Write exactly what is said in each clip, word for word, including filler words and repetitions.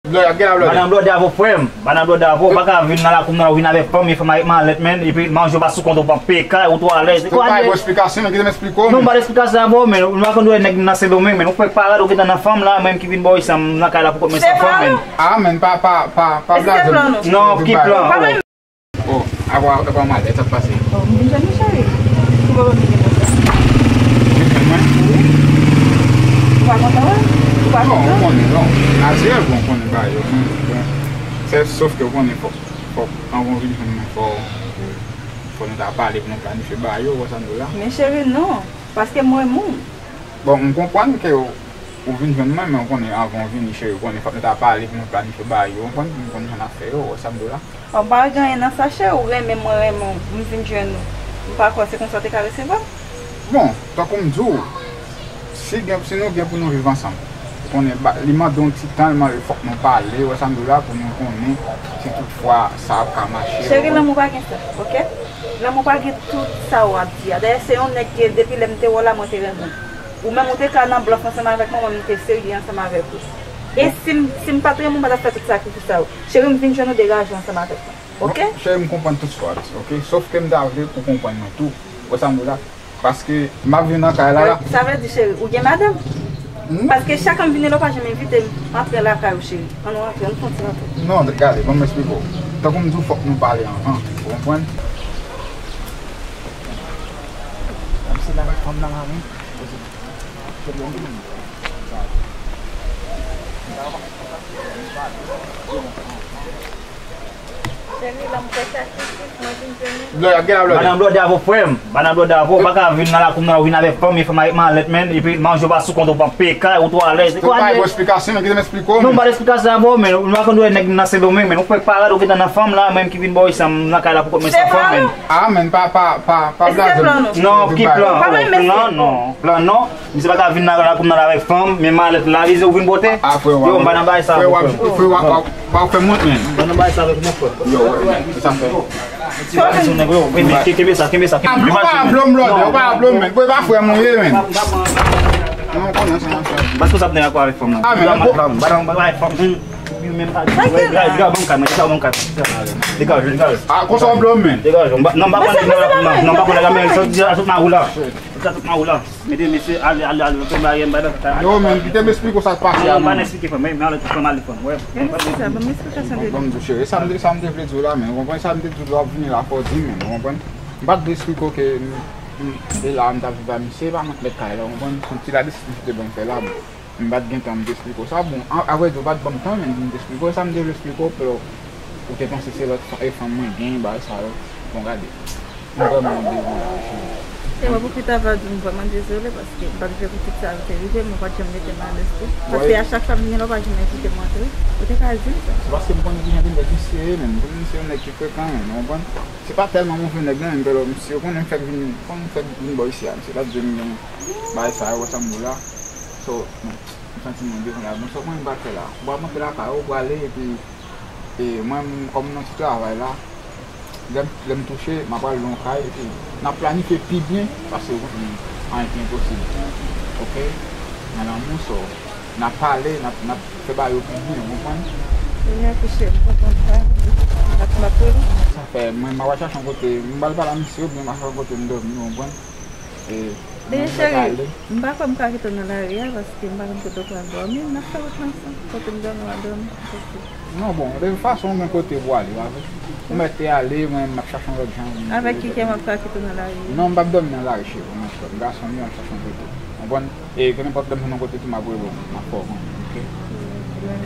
Blòdè, ap gen la, blòdè. Bannan blòdè avè w, frè m. Bannan blòdè avè w. Ou pa ka vin nan lakou m nan, ou vin avèk fanm, men fanm avèk manlèt, men, epi manje w pa sou kont ou, pran pekay, ou twalèt. Ou pa bay bon esplikasyon, non, kite m eksplike w, non, men. M ba w esplikasyon avè w, men. Ou pa konn wè nèg nan Sendomeng, men. Ou fèk parèt, ou gentan nan fanm la, mwen ki vin ba w isi a, m nan kay la pou kont mwen san fanm, men. Ah, men, pa, pa, pa, pa blaze. Non, ki plan? Oh, apa, apa malèt, sa k pase? Oh, m vin jwenn ou, cheri. Ki bò w vin jwenn mwen sa? Vin jwenn mwen? Wi. Ou pa kontan, wi? Ou pa kontan? Non, ou konnen, non. Natirèl, bon, ou konnen bagay yo. Bon, se sof ke ou konnen fòk, fòk, anvan w vin jwenn mwen, fò, fò nou ta pale pou nou planifye bagay yo, ou wè sa m di w la? Men cheri, non. Paske m renmen w. Bon, m konprann ke ou, ou vin jwenn mwen, men ou konnen anvan w vini, cheri, ou konnen fòk nou ta pale pou nou planifye bagay yo, ou konprann, pou nou konn jan n ap fè yo, ou wè sa m di w la? Bon, m pa wè gen anyen nan sa, cheri, ou renmen mwen, renmen w, m vin jwenn ou. M pa kwè se konsa w te ka resevwa m. Bon, tankou m di w, si gen, si nou gen pou nou viv ansanm, ou konnen, ba, li mande yon ti tan, li mande fòk nou pale, ou wè sa m di w la, pou nou konnen si toutfwa sa ap ka mache. Cheri, lanmou pa gen sa, oke? Lanmou pa gen tout sa w ap di a. Dayè, se yon nèg ke depi lè m te wè w la, mwen te renmen w. Ou menm, ou te ka nan blòf ansanm avèk mwen, mwen, m te serye ansanm avèk ou. E si m, si m pa t renmen w, m pa t ap fè tout sakrifis sa yo. Cheri, m vin jwenn ou, degaje w ansanm avèk mwen. Oke? Bon, cheri, m konprann tout sa w ap di, oke? Sof ke m ta vle pou w konprann mwen tou. Ou wè sa m di w la? Paske m ap vin nan kay la, la. Sa vle di, cheri, ou gen madanm? Hmm? Paske chak an m vini la, ou pa janm envite m antre lakay ou, cheri. Ann nou antre, ann fè yon ti rantre. Non, gade, ban m eksplike w. Tankou m di w, fòk nou pale anvan. Ou konprann? Menm si la, fanm nan la, wi. Cheri, lè m fè sakrifis, mwen vin jwenn ou. Blòdè, ap gen la, blòdè. Bannan blòdè avè w, frè m. Bannan blòdè avè w. Ou pa ka vin nan lakou m nan, ou vin avèk fanm, men fanm avèk manlèt, men, epi manje w pa sou kont ou, pran pekay, ou twalèt. Ou pa bay bon esplikasyon, non, kite m eksplike w, non, men. M ba w esplikasyon avè w, men. Ou pa konn wè nèg nan Sendomeng, men. Ou fèk parèt, ou gentan nan fanm la, mwen ki vin ba w isi a, m nan kay la pou kont mwen san fanm, men. Ah, men, pa, pa, pa, pa blaze. Non, ki plan? Oh, plan, non. Plan, non. Misye pa ka vin nan lakou m nan avèk fanm, men malèt la, li di ou vin pote. Ah, frè, yo, m pa nan bagay sa, frè, w ap, frè, w ap, w ap, w ap fè m wont, men. M pa nan bagay sa avèk mwen, frè. Yo, wè, men, sa fè. Ti bagay sou nèg yo, men, men, kenbe sa, kenbe sa, kenbe sa. Ou pa blòm, blòdè, ou pa blòm, men. Boy, pa frè m ou ye, men. Non, konnen sa, sa. Paske w sa ap nèg avèk fanm nan. Ah, men, m pa nan bagay fanm, men. Degaje, degaje, degaje. Ah, konsa w blòm, men. Degaje, non, m pa konn nèg nan lakou m nan. Non, m pa konn nèg la, men, sot nan ou la. Sot nan ou la. Mete mesye, ale, ale, ale, fè bagay, m pa nan sa. Yo, men, kite m eksplike w sa k pase a, non, non. M pa nan eksplike, frè m, men, men, ale, fè m ale, frè m, wè. Men se sa, ban m eksplikasyon de. Ban m di w, cheri, sa m te, sa m te vle di w la, men, ou konprann sa m te di w la, w ap vini la, fò w di m, men, ou konprann? M pa t vle eksplike w ke m, m, e la, m t ap viv a misye, e pa mwen k mèt kay la, ou konprann? Se yon ti ladeskriv li te ban m fè la, bon. M pa t gen tan m te eksplike w sa, bon, a, avrèdi, ou pa t ban m tan, men, m te eksplike w, sa m te vle eksplike w, plo, ou te panse se lòt fa-, e fanm mwen gen, bagay sa yo, bon, gade. M vrèman dezole, cheri. E mwen, pou pita, va di m vrèman dezole, paske m pa t vle pou tout sa yo te rive, mwen pa t janm mete m alèz tou. Paske a chak fwa m vini la, ou pa janm envite m antre. Ou te ka di m sa. Se paske m konnen kijan de nèg misye ye, menm. M konnen misye yon nèg ki frekan, menm, ou konprann? Se pa tèlman move nèg, non, menm, pèlò, misye, ou konnen m fèk vin, konnen m fèk vin bò isi a, misye pa t vle m gen bagay sa yo, wè sa m di w la. So, bon, m santi mwen dezole la. Bon, sa w konnen m pral fè la? Ou pral monte lakay ou, ou prale, epi E mwen, m, kòm m nan ti travay la, lè m, lè m touche, m ap al nan yon kay, epi n ap planifye pi byen, paske ou konn anyen ki enposib. Oke? Nan lanmou, so, n ap pale, n ap, n ap fè bagay yo pi byen, ou konprann? Kounye a, kouche, m konprann sa, n ap, n ap pale. Sa fè, mwen, m ap al chache yon kote, m pral pale a misye, oubyen m al chache yon kote m dòmi, ou konprann? E, men cheri, m pa kwè m ka kite w nan lari a, paske m pa konn kote w pral dòmi. N ap fè wout la ansanm. Kote m dòmi, w a dòmi. Oke. Non, bon, de tout fason, ou gen kote pou w ale, pa vre? Ou mèt te ale, mwen, m ap chache yon lòt jan. Avèk ki kè m ap ka kite w nan lari a? Non, m p ap dòmi nan lari, cheri, non, frè m. Gason m ye, m ap chache yon kote. Ou konprann? E kenenpòt lè m jwenn yon kote tou, m ap rele w, m ap fè w konnen, oke?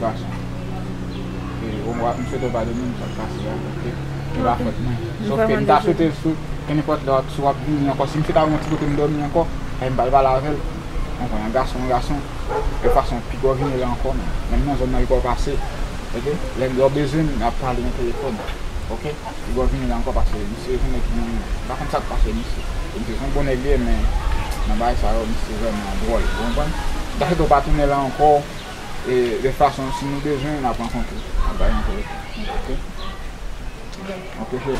Gason. E, ou, m swete w padone m sa k pase a, oke? E pa fòt mwen. Sòf ke m ta swete sou kenenpòt lè w ap, si w ap vini ankò, si misye ta gen yon ti kote m dòmi ankò, e m pral pale avè l. Ou konprann, yon gason, yon gason. De fason, piga w vini la ankò, menm, menm nan zòn nan, piga w pase, oke? Lè w bezwen m, n ap pale nan telefòn, oke? Li pral vini la ankò paske misye se yon nèg ki, m pa konn sa k pase misye. Misye se yon bon nèg li ye, men nan bagay sa yo, misye vrèman dwòl, ou konprann? M ta swete w pa tounen la ankò, e de fason, si nou bezwen, n ap rankontre, n ap bay yon telefòn. Oke? Oke, cheri.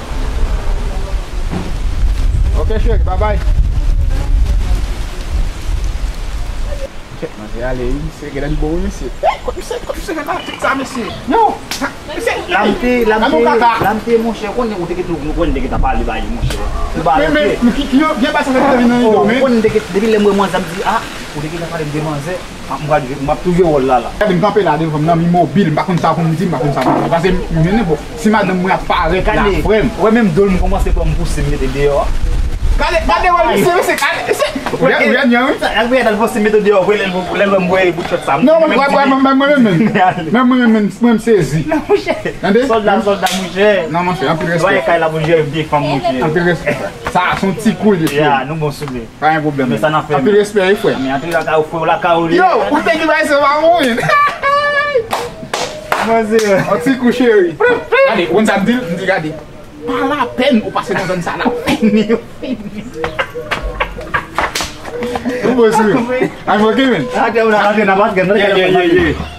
Oke, cheri, babay. Kèt, manzè ale, wi, misye genlè li bon, wi, mesye. Ey, kot misye, kot misye jwenn latik sa, mesye? Yo, sa, mesye, lamte, lamte, lamte, monchè, konnen ou te gentan, ou konnen te gentan pale ba yo, monchè. Ou ba men, men, ki, ki, ki, ki bagay sa fè vin nan lide w, men? Ou konnen te gentan, depi lè m wè manzè, m di, a, ou te gentan pale m de manzè, m ap, m ap, m ap tou jwe wòl la, la. Gade, m kanpe la devan m nan, m imobil, m pa konn sa pou m di, m pa konn sa pou m di. Paske m, m, men bon, si madanm mwen ap parèt la, frè m. Ou wè menm do l m kòmanse pran m pouse m mete deyò. Gade, gade, wè, mesye, mesye, gade, mesye. Ou wè, ou wè, wi. Sa, apre, al pouse m mete deyò, vre, lè l, lè l wè m voye bout chòt sa. Non, mwen, mwen, mwen, mwen, mwen, mwen, mwen, mwen, mwen, mwen, mwen, mwen sezi. Non, monchè. Tande? Sòlda, sòlda, monchè. Non, monchè, anpil respè. Voye kay la pou jere vye fanm, monchè. Anpil respè. Sa, se yon ti kou l ye, frè. Ya, nou bon sou li. Pa gen pwoblèm. Men sa n ap fè, anpil respè, wi, frè. Men antre lakay ou, frè, lakay ou li. Yo, ou te ki bay se pa moun. Manzè. Yon ti kou cheri. Gade, ou konn sa m di l? M di, gade, pa lapèn ou pase nan zòn sa la. Fini, fini. Ou bon sou yo. I'm okay, man. Atè ou nan, atè nan basket, nan. Yeah, yeah, yeah, yeah.